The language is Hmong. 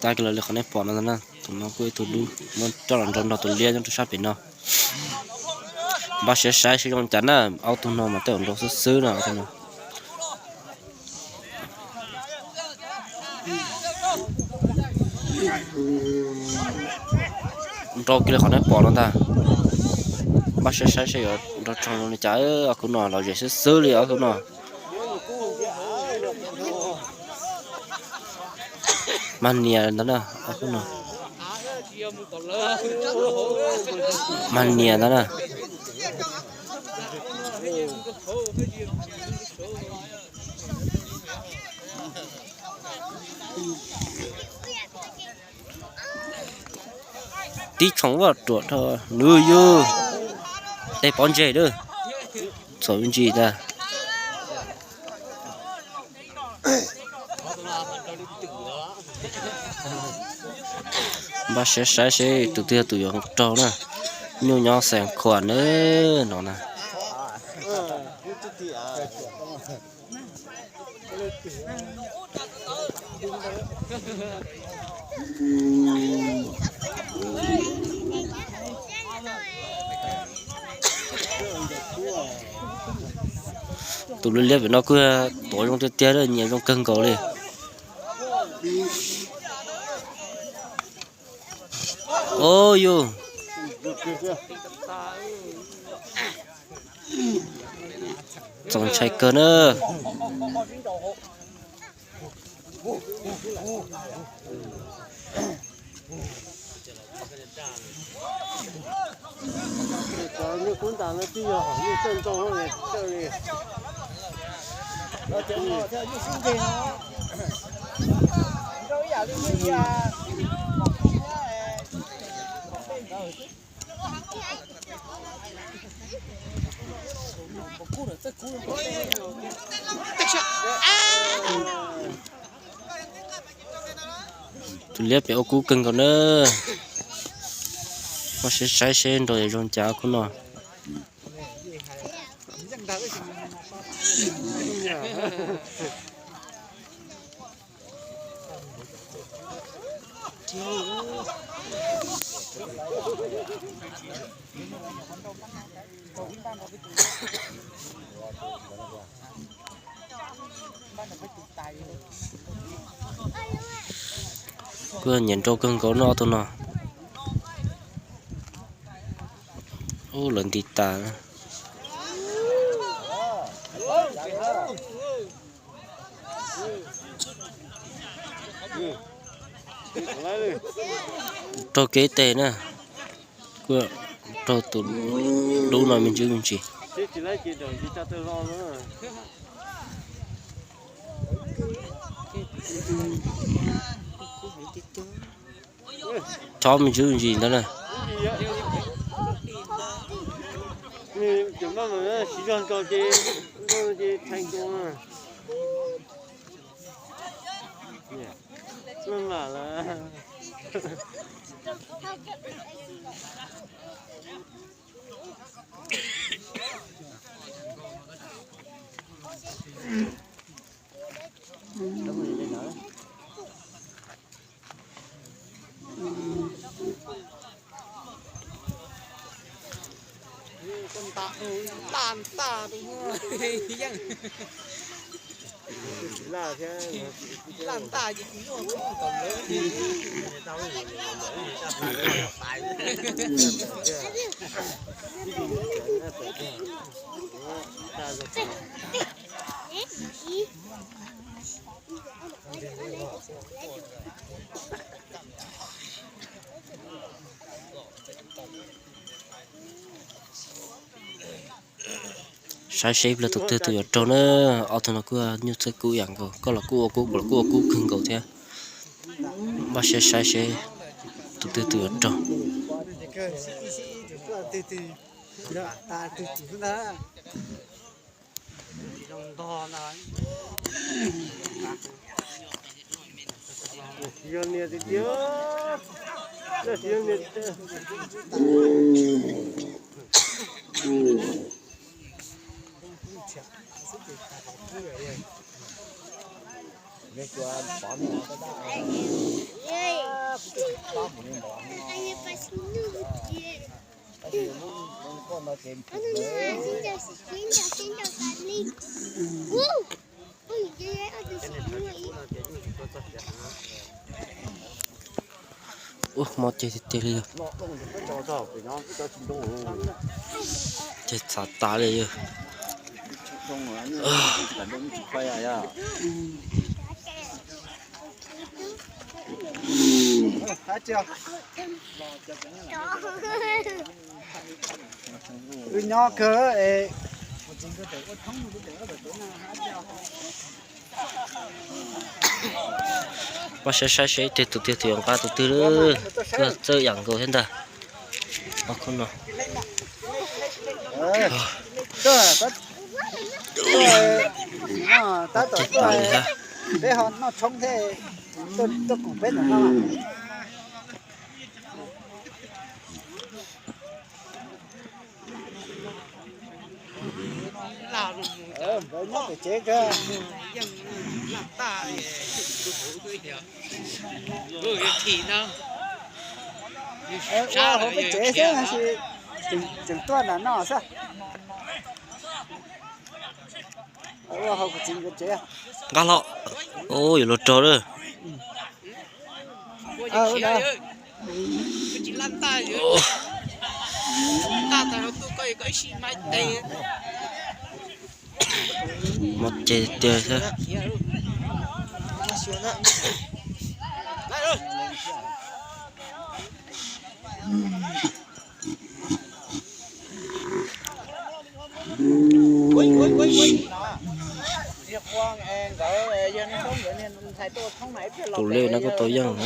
Tag kiag los li qhov nej pom no ntag na, tus no kuj ib tug dub, muab coj los nrau nrog tus liab nyob rau sab pem no. Npaj siab saib seb zoo cas na, ob tug no mas tej zaum nrau xwb xwb na ob tug no. Nrau kiag li qhov nej pom no ntag. Npaj siab saib seb yuav nrau tsaug zoo li cas, ob khub no lom zem xwb xwb li ob khub no. Mag nias ntag na, ob khub no. Mag nias ntag na. Tib tshoom vaj ruam dhau nws yug tej pob ntseg lawm. Txhaum ntsis ntag. Npaj siab saib seb tus twg yog tus yuav raug na. Nyuj nyob xees khuam na no na. Tus liab liab pem no kuj tuav zoo tiag tiag, nyias zoo kawg nkaus li. Au yus, txaus ntshai kawg na. Tus liab pem ua kub kawg nkaus na. Npaj siab saib seb nrau yuav zoo cas khub no. Kuj nyiam nrau kawg nkaus no ob tug no. Ub, lawv nti tas. Raug kev tes na. Kuj raug tus dub no me ntsis me ntsis. Chob me ntsis me ntsis ntawd na. Saib seb tus twg tus yuav raug na. Ob tug no kuj nyuj txawj kub ib yam nkaus, koj los kuj ua kub, kuv los kuj ua kub kawg nkaus thiab. Npaj siab saib seb tus twg tus yuav raug. Ua, mob ceg tiag tiag li. Ceg txhav tas li. Wb nyob kawg es. Pab saib saib seb tus twg tiag, tus yuav nqa tus twg lawm. Kawg txawj yam nkaus thiab ntag. Ob khub no. Tab tom tuaj, peb ho noj tshoob thiab, tuaj koom peb ntawm no. Nkawd nyob pem tsev kawg. Ua hauv peb tsev xwb tab sis tseem tuaj nram no xwb. Ua hauv kuv txiv nkawd tsev. Nqa hlo. Yuav luag rog lawm. Mob ceg tiag thiab. Tus lej no kuj tau yeej na.